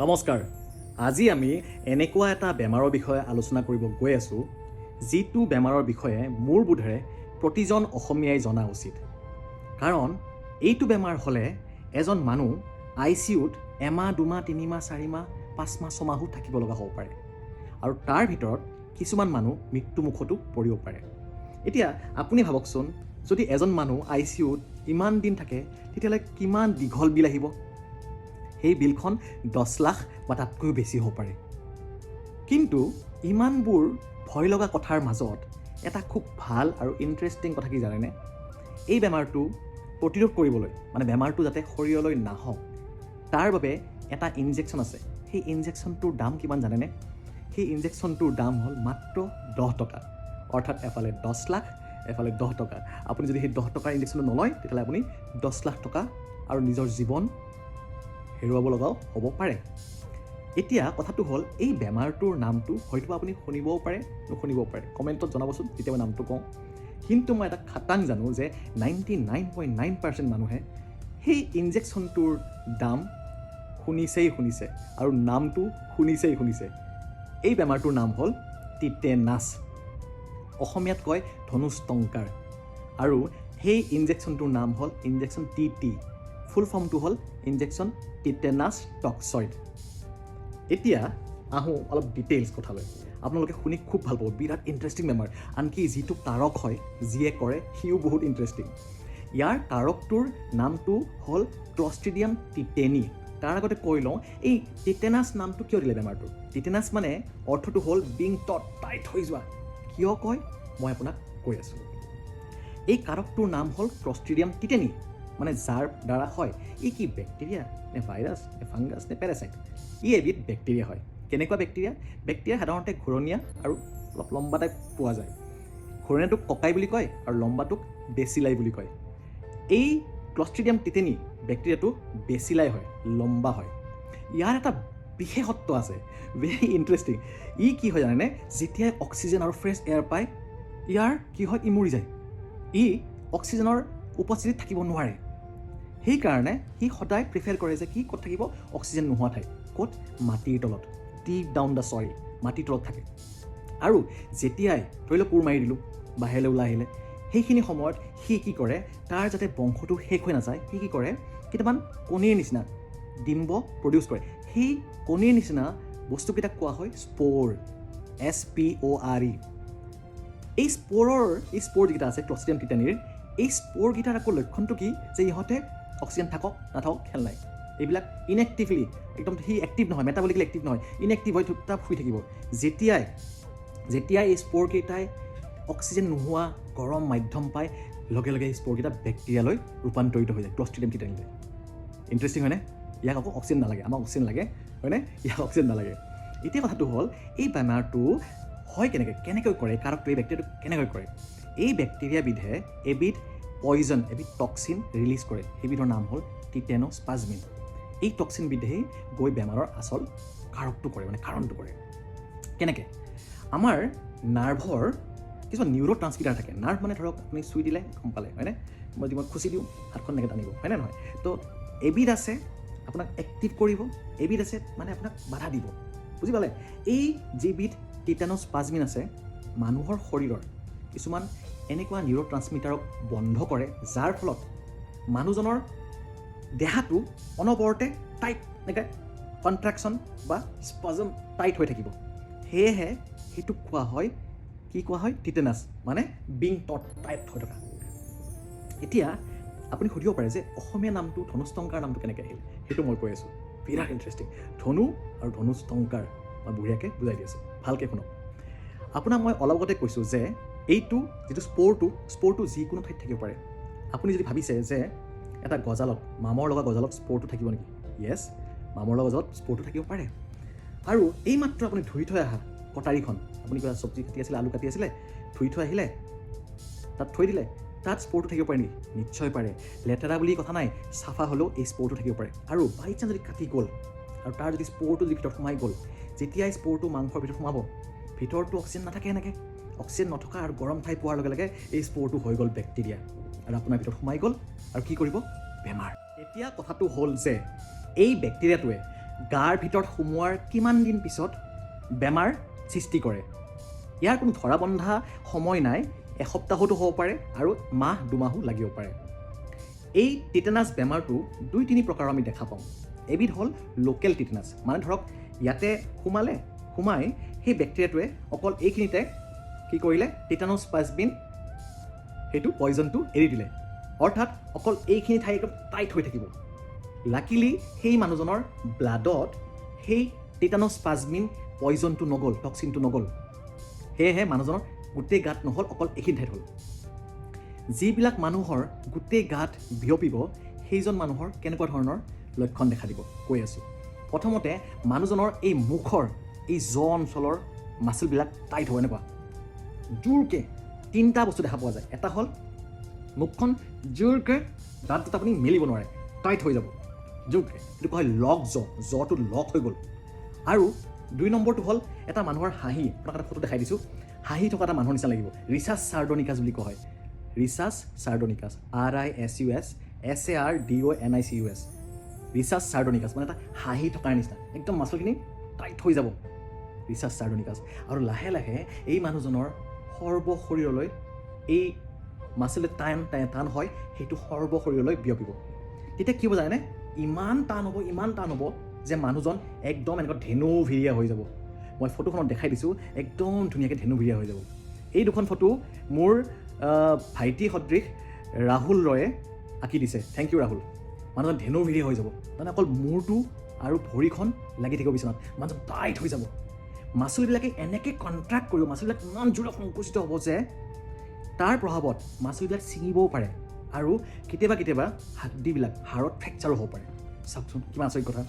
নমস্কাৰ। আজি আমি এনেকুৱা এটা বেমাৰৰ বিষয়ে আলোচনা কৰিব গৈ আছোঁ, যিটো বেমাৰৰ বিষয়ে মোৰ বোধেৰে প্ৰতিজন অসমীয়াই জনা উচিত। কাৰণ এইটো বেমাৰ হ'লে এজন মানুহ আইচিইউত এমাহ, 2 মাহ, 3 মাহ, 4 মাহ, 5 মাহ, 6 মাহো থাকিব লগা হ'ব পাৰে আৰু তাৰ ভিতৰত কিছুমান মানুহ মৃত্যুমুখতো পৰিব পাৰে। এতিয়া আপুনি ভাবকচোন, যদি এজন মানুহ আইচিইউত ইমান দিন থাকে, তেতিয়াহ'লে কিমান দীঘল বিল আহিব? সেই বিলখন 10 লাখ বা তাতকৈও বেছি হ'ব পাৰে। কিন্তু ইমানবোৰ ভয় লগা কথাৰ মাজত এটা খুব ভাল আৰু ইণ্টাৰেষ্টিং কথা কি জানেনে? এই বেমাৰটো প্ৰতিৰোধ কৰিবলৈ, মানে বেমাৰটো যাতে শৰীৰলৈ নাহক, তাৰ বাবে এটা ইনজেকশ্যন আছে। সেই ইনজেকশ্যনটোৰ দাম কিমান জানেনে? সেই ইনজেকশ্যনটোৰ দাম হ'ল মাত্ৰ 10 টকা। অৰ্থাৎ এফালে 10 লাখ, এফালে 10 টকা। আপুনি যদি সেই 10 টকাৰ ইনজেকশ্যনটো নলয়, তেতিয়াহ'লে আপুনি 10 লাখ টকা আৰু নিজৰ জীৱন হেৰুৱাব লগাও হ'ব পাৰে। এতিয়া কথাটো হ'ল, এই বেমাৰটোৰ নামটো হয়তো আপুনি শুনিবও পাৰে, নুশুনিবও পাৰে। কমেণ্টত জনাবচোন যেতিয়া মই নামটো কওঁ। কিন্তু মই এটা খাটাং জানো যে 99.9% মানুহে সেই ইনজেকশ্যনটোৰ দাম শুনিছেই শুনিছে আৰু নামটো শুনিছেই শুনিছে। এই বেমাৰটোৰ নাম হ'ল টিটেনাছ, অসমীয়াত কয় ধনুষ্টংকাৰ আৰু সেই ইনজেকশ্যনটোৰ নাম হ'ল ইনজেকশ্যন টিটি। ফুল ফৰ্মটো হ'ল ইনজেকশ্যন টিটেনাছ টক্সইড। এতিয়া আহোঁ অলপ ডিটেইলছ কথালৈ। আপোনালোকে শুনি খুব ভাল পাব। বিৰাট ইণ্টাৰেষ্টিং বেমাৰ। আনকি যিটো কাৰক হয়, যিয়ে কৰে, সিও বহুত ইণ্টাৰেষ্টিং। ইয়াৰ কাৰকটোৰ নামটো হ'ল ক্লষ্ট্ৰিডিয়াম টিটেনি। তাৰ আগতে কৈ লওঁ, এই টিটেনাছ নামটো কিয় দিলে বেমাৰটোৰ? টিটেনাছ মানে অৰ্থটো হ'ল বিং টট, টাইট হৈ যোৱা। কিয় কয়, মই আপোনাক কৈ আছোঁ। এই কাৰকটোৰ নাম হ'ল ক্লষ্ট্ৰিডিয়াম টিটেনি, মানে যাৰ দ্বাৰা হয়। ই কি বেক্টেৰিয়া নে ভাইৰাছ নে ফাংগাছ নে পেৰাচাইট? ই এবিধ বেক্টেৰিয়া হয়। কেনেকুৱা বেক্টেৰিয়া? বেক্টেৰিয়া সাধাৰণতে ঘূৰণীয়া আৰু অলপ লম্বা টাইপ পোৱা যায়। ঘূৰণীয়াটোক ককাই বুলি কয় আৰু লম্বাটোক বেচিলাই বুলি কয়। এই ক্লষ্ট্ৰিডিয়াম টিটেনি বেক্টেৰিয়াটো বেচিলাই হয়, লম্বা হয়। ইয়াৰ এটা বিশেষত্ব আছে, ভেৰি ইণ্টাৰেষ্টিং। ই কি হয় জানেনে? যেতিয়াই অক্সিজেন আৰু ফ্ৰেছ এয়াৰ পায়, ইয়াৰ কি হয়? ই মৰি যায়। ই অক্সিজেনৰ উপস্থিতিত থাকিব নোৱাৰে। সেইকাৰণে সি সদায় প্ৰিফেৰ কৰে যে কি ক'ত থাকিব? অক্সিজেন নোহোৱা ঠাইত। ক'ত? মাটিৰ তলত, ডিপ ডাউন the soil, মাটিৰ তলত থাকে। আৰু যেতিয়াই ধৰি লওক কোৰ মাৰি দিলোঁ, বাহিৰলৈ ওলাই আহিলে, সেইখিনি সময়ত সি কি কৰে? তাৰ যাতে বংশটো শেষ হৈ নাযায়, সি কি কৰে? কেইটামান কণীৰ নিচিনা ডিম্ব প্ৰডিউচ কৰে। সেই কণীৰ নিচিনা বস্তুকেইটাক কোৱা হয় স্প'ৰ, SPORE। এই স্প'ৰ যিকেইটা আছে ক্লষ্ট্ৰিডিয়াম টিটানিৰ, এই স্প'ৰকেইটাৰ আকৌ লক্ষণটো কি যে ইহঁতে অক্সিজেন থাকক নাথাকক খেল নাই। এইবিলাক ইনএক্টিভলি, একদম সি এক্টিভ নহয়, মেটাবলিকেলি এক্টিভ নহয়, ইনএক্টিভ হৈ থুপথাপ শুই থাকিব। যেতিয়াই যেতিয়াই এই স্প'ৰকেইটাই অক্সিজেন নোহোৱা গৰম মাধ্যম পায়, লগে লগে এই স্প'ৰকেইটা বেক্টেৰিয়ালৈ ৰূপান্তৰিত হৈ যায়, ক্লষ্ট্ৰিডিয়াম টিটানিলৈ। ইণ্টাৰেষ্টিং হয়নে? ইয়াক আকৌ অক্সিজেন নালাগে। আমাক অক্সিজেন লাগে, হয়নে? ইয়াক অক্সিজেন নালাগে। এতিয়া কথাটো হ'ল, এই বেমাৰটো হয় কেনেকৈ? কেনেকৈ কৰে কাৰকটো? এই বেক্টেৰিয়াটো কেনেকৈ কৰে? এই বেক্টেৰিয়াবিধে এবিধ পয়জন, এবিধ টক্সিন ৰিলিজ কৰে। সেইবিধৰ নাম হ'ল টিটেন'স্পাজমিন। এই টক্সিনবিধেই গৈ বেমাৰৰ আচল কাৰকটো কৰে, মানে কাৰণটো কৰে। কেনেকৈ? আমাৰ নাৰ্ভৰ কিছুমান নিউৰ' ট্ৰান্সমিটাৰ থাকে। নাৰ্ভ মানে ধৰক আপুনি চুই দিলে গম পালে, হয়নে? মই যদি মই খুচি দিওঁ, হাতখন এনেকৈ টানিব, হয়নে নহয়? তো এবিধ আছে আপোনাক এক্টিভ কৰিব, এবিধ আছে মানে আপোনাক বাধা দিব। বুজি পালে? এই যিবিধ টিটান'স্পাজমিন আছে, মানুহৰ শৰীৰৰ কিছুমান এনেকুৱা নিউৰ' ট্ৰান্সমিটাৰক বন্ধ কৰে, যাৰ ফলত মানুহজনৰ দেহাটো অনবৰতে টাইট, এনেকৈ কণ্ট্ৰাকশ্যন বা স্পাজম, টাইট হৈ থাকিব। সেয়েহে সেইটোক কোৱা হয়, কি কোৱা হয়? টিটেনাছ, মানে বিং টট, টাইট হৈ থকা। এতিয়া আপুনি সুধিব পাৰে যে অসমীয়া নামটো ধনুষ্টংকাৰ নামটো কেনেকৈ আহিল? সেইটো মই কৈ আছোঁ। বিৰাট ইণ্টাৰেষ্টিং। ধনু আৰু ধনুষ্টংকাৰ মই বঢ়িয়াকৈ বুজাই দি আছোঁ, ভালকৈ শুনক। আপোনাক মই অলপ আগতে কৈছোঁ যে এইটো যিটো স্প'ৰটো, স্প'ৰটো যিকোনো ঠাইত থাকিব পাৰে। আপুনি যদি ভাবিছে যে এটা গজালত, মামৰ লগা গজালত স্প'ৰটো থাকিব নেকি? য়েছ, মামৰ লগা গজালত স্প'ৰটো থাকিব পাৰে। আৰু এইমাত্ৰ আপুনি ধুই থৈ অহা কটাৰীখন, আপুনি কিবা চব্জি কাটি আছিলে, আলু কাটি আছিলে, ধুই থৈ আহিলে, তাত থৈ দিলে, তাত স্প'ৰটো থাকিব পাৰে নেকি? নিশ্চয় পাৰে। লেতেৰা বুলি কথা নাই, চাফা হ'লেও এই স্প'ৰটো থাকিব পাৰে। আৰু বাই চান্স যদি কাটি গ'ল আৰু তাৰ যদি স্প'ৰটো যদি ভিতৰত সোমাই গ'ল, যেতিয়াই স্প'ৰটো মাংসৰ ভিতৰত সোমাব, ভিতৰতো অক্সিজেন নাথাকে। এনেকৈ অক্সিজেন নথকা আৰু গৰম ঠাই পোৱাৰ লগে লগে এই স্প'ৰটো হৈ গ'ল বেক্টেৰিয়া আৰু আপোনাৰ ভিতৰত সোমাই গ'ল আৰু কি কৰিব? বেমাৰ। এতিয়া কথাটো হ'ল যে এই বেক্টেৰিয়াটোৱে গাৰ ভিতৰত সোমোৱাৰ কিমান দিন পিছত বেমাৰ সৃষ্টি কৰে। ইয়াৰ কোনো ধৰা বন্ধা সময় নাই। এসপ্তাহতো হ'ব পাৰে আৰু মাহ দুমাহো লাগিব পাৰে। এই টিটেনাছ বেমাৰটো দুই তিনি প্ৰকাৰৰ আমি দেখা পাওঁ। এবিধ হ'ল লোকেল টিটেনাছ, মানে ধৰক ইয়াতে সোমালে, সোমাই সেই বেক্টেৰিয়াটোৱে অকল এইখিনিতে কি কৰিলে, টিটানোস্পাজমিন সেইটো পয়জনটো এৰি দিলে। অৰ্থাৎ অকল এইখিনি ঠাই একদম টাইট হৈ থাকিব। লাকিলি সেই মানুহজনৰ ব্লাডত সেই টিটানোস্পাজমিন পয়জনটো নগ'ল, টক্সিনটো নগ'ল। সেয়েহে মানুহজনৰ গোটেই গাত নহ'ল, অকল এইখিনি ঠাইত হ'ল। যিবিলাক মানুহৰ গোটেই গাত বিয়পিব, সেইজন মানুহৰ কেনেকুৱা ধৰণৰ লক্ষণ দেখা দিব কৈ আছোঁ। প্ৰথমতে মানুহজনৰ এই মুখৰ এই জ অঞ্চলৰ মাচলবিলাক টাইট হ'ব। এনেকুৱা জোৰকৈ তিনিটা বস্তু দেখা পোৱা যায়। এটা হ'ল মুখখন জোৰকৈ দাঁত দুটা আপুনি মেলিব নোৱাৰে, টাইট হৈ যাব জোৰকৈ। এইটো কোৱা হয় লক জ, জটো লক হৈ গ'ল। আৰু দুই নম্বৰটো হ'ল এটা মানুহৰ হাঁহি, আপোনাক এটা ফটো দেখাই দিছোঁ, হাঁহি থকা এটা মানুহৰ নিচিনা লাগিব। ৰিচাছ চাৰ্ডনিকাছ বুলি কোৱা হয়। Risus sardonicus, risus sardonicus, risus sardonicus, মানে এটা হাঁহি থকাৰ নিচিনা, একদম মাচলখিনি টাইট হৈ যাব, ৰিচাছ চাৰ্ডনিকাছ। আৰু লাহে লাহে এই মানুহজনৰ সৰ্ব শৰীৰলৈ এই মাচল টান টান হয়, সেইটো সৰ্ব শৰীৰলৈ বিয়পিব। তেতিয়া কি হ'ব জানেনে? ইমান টান হ'ব, ইমান টান হ'ব যে মানুহজন একদম এনেকুৱা ধেনুভিৰীয়া হৈ যাব। মই ফটোখনত দেখাই দিছোঁ, একদম ধুনীয়াকৈ ধেনুভিৰীয়া হৈ যাব। এই দুখন ফটো মোৰ ভাইটি সদৃশ ৰাহুল ৰয়ে আঁকি দিছে। Thank U Rahul. মানুহজন ধেনুভিৰীয়া হৈ যাব, মানে অকল মূৰটো আৰু ভৰিখন লাগি থাকিব বিচনাত, মানুহজন টাইট হৈ যাব। মাচলবিলাকে এনেকৈ কণ্ট্ৰেক্ট কৰিব, মাচলবিলাক ইমান জোৰে সংকুচিত হ'ব যে তাৰ প্ৰভাৱত মাচলবিলাক ছিঙিবও পাৰে আৰু কেতিয়াবা কেতিয়াবা হাড্ডিবিলাক হাড়ত ফ্ৰেকচাৰো হ'ব পাৰে। চাওকচোন, কিমান আচৰিত কথা!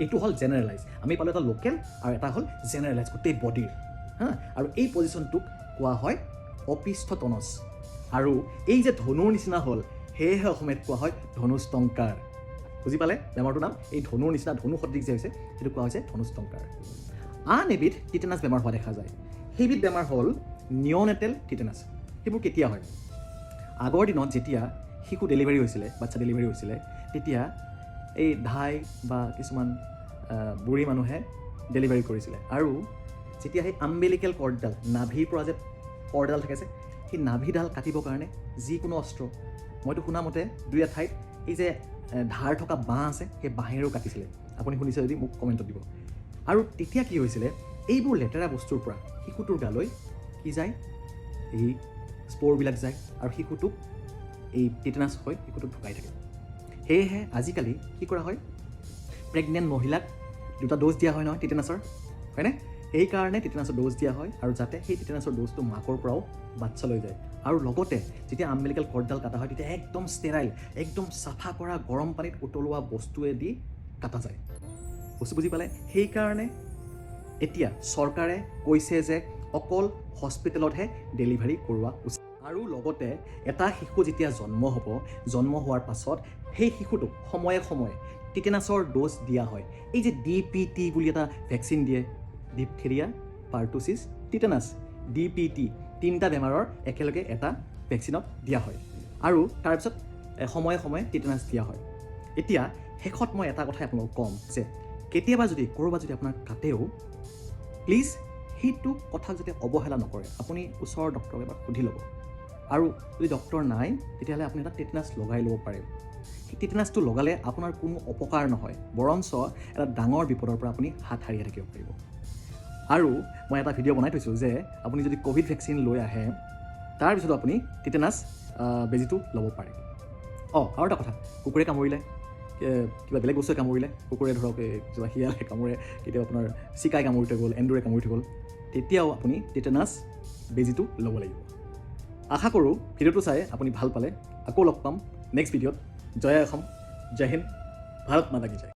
এইটো হ'ল জেনেৰেলাইজ। আমি পালোঁ এটা লোকেল আৰু এটা হ'ল জেনেৰেলাইজ, গোটেই বডিৰ। হা, আৰু এই পজিশ্যনটোক কোৱা হয় অপিস্থটনছ। আৰু এই যে ধনুৰ নিচিনা হ'ল, সেয়েহে অসমীয়াত কোৱা হয় ধনুষ্টংকাৰ। বুজি পালে বেমাৰটোৰ নাম? এই ধনুৰ নিচিনা, ধনু সদৃশ যে হৈছে, সেইটো কোৱা হৈছে ধনুষ্টংকাৰ। আন এবিধ টিটেনাছ বেমাৰ হোৱা দেখা যায়। সেইবিধ বেমাৰ হ'ল নিয়নেটেল টিটেনাছ। সেইবোৰ কেতিয়া হয়? আগৰ দিনত যেতিয়া শিশু ডেলিভাৰী হৈছিলে, বাচ্ছা ডেলিভাৰী হৈছিলে, তেতিয়া এই ধাই বা কিছুমান বুঢ়ী মানুহে ডেলিভাৰী কৰিছিলে। আৰু যেতিয়া সেই আম্বেলিকেল কৰ্ডডাল, নাভিৰ পৰা যে কৰ্ডডাল থাকে যে, সেই নাভিডাল কাটিবৰ কাৰণে যিকোনো অস্ত্ৰ, মইতো শুনা মতে দুই এঠাইত এই যে ধাৰ থকা বাঁহ আছে, সেই বাঁহেৰেও কাটিছিলে। আপুনি শুনিছে যদি মোক কমেণ্টত দিব। আৰু তেতিয়া কি হৈছিলে, এইবোৰ লেতেৰা বস্তুৰ পৰা শিশুটোৰ গালৈ কি যায়, এই স্প'ৰবিলাক যায় আৰু শিশুটোক এই টিটেনাছ হৈ শিশুটোক ঢুকাই থাকে। সেয়েহে আজিকালি কি কৰা হয়, প্ৰেগনেণ্ট মহিলাক দুটা ড'জ দিয়া হয় নহয় টিটেনাছৰ, হয়নে? সেইকাৰণে টিটেনাছৰ ড'জ দিয়া হয় আৰু যাতে সেই টিটেনাছৰ ড'জটো মাকৰ পৰাও বাচ্ছালৈ যায়। আৰু লগতে যেতিয়া আম্বেলিকেল কৰ্ডডাল কাটা হয়, তেতিয়া একদম ষ্টেৰাইল, একদম চাফা কৰা গৰম পানীত উতলোৱা বস্তুৱেদি কাটা যায়। বস্তু বুজি পালে? সেইকাৰণে এতিয়া চৰকাৰে কৈছে যে অকল হস্পিটেলতহে ডেলিভাৰী কৰোৱা উচিত। আৰু লগতে এটা শিশু যেতিয়া জন্ম হ'ব, জন্ম হোৱাৰ পাছত সেই শিশুটোক সময়ে সময়ে টিটেনাছৰ ড'জ দিয়া হয়। এই যে ডিপিটি বুলি এটা ভেকচিন দিয়ে, ডিপথেৰিয়া, পাৰ্টুচিছ, টিটেনাছ, ডিপিটি, তিনিটা বেমাৰৰ একেলগে এটা ভেকচিনত দিয়া হয়। আৰু তাৰপিছত সময়ে সময়ে টিটেনাছ দিয়া হয়। এতিয়া শেষত মই এটা কথাই আপোনালোকক ক'ম যে কেতিয়াবা যদি ক'ৰবাত যদি আপোনাৰ কাটেও, প্লিজ সেইটো কথাক যাতে অৱহেলা নকৰে। আপুনি ওচৰৰ ডক্টৰক এবাৰ সুধি ল'ব। আৰু যদি ডক্টৰ নাই, তেতিয়াহ'লে আপুনি এটা টেটেনাছ লগাই ল'ব পাৰে। সেই টেটেনাছটো লগালে আপোনাৰ কোনো অপকাৰ নহয়, বৰঞ্চ এটা ডাঙৰ বিপদৰ পৰা আপুনি হাত সাৰি থাকিব পাৰিব। আৰু মই এটা ভিডিঅ' বনাই থৈছোঁ যে আপুনি যদি ক'ভিড ভেকচিন লৈ আহে, তাৰপিছতো আপুনি টিটেনাছ বেজীটো ল'ব পাৰে। অঁ, আৰু এটা কথা, কুকুৰে কামুৰিলে, কিবা বেলেগ বস্তুৱে কামুৰিলে, কুকুৰে ধৰক এই কিবা শিয়ালে কামোৰে, কেতিয়াবা আপোনাৰ চিকাই কামুৰি থৈ গ'ল, এন্দুৰে কামুৰি থৈ গ'ল, তেতিয়াও আপুনি টিটেনাছ বেজীটো ল'ব লাগিব। আশা কৰোঁ ভিডিঅ'টো চাই আপুনি ভাল পালে। আকৌ লগ পাম নেক্সট ভিডিঅ'ত। জয় অসম, জয় হিন্দ, ভাৰত মাতা কি জয়।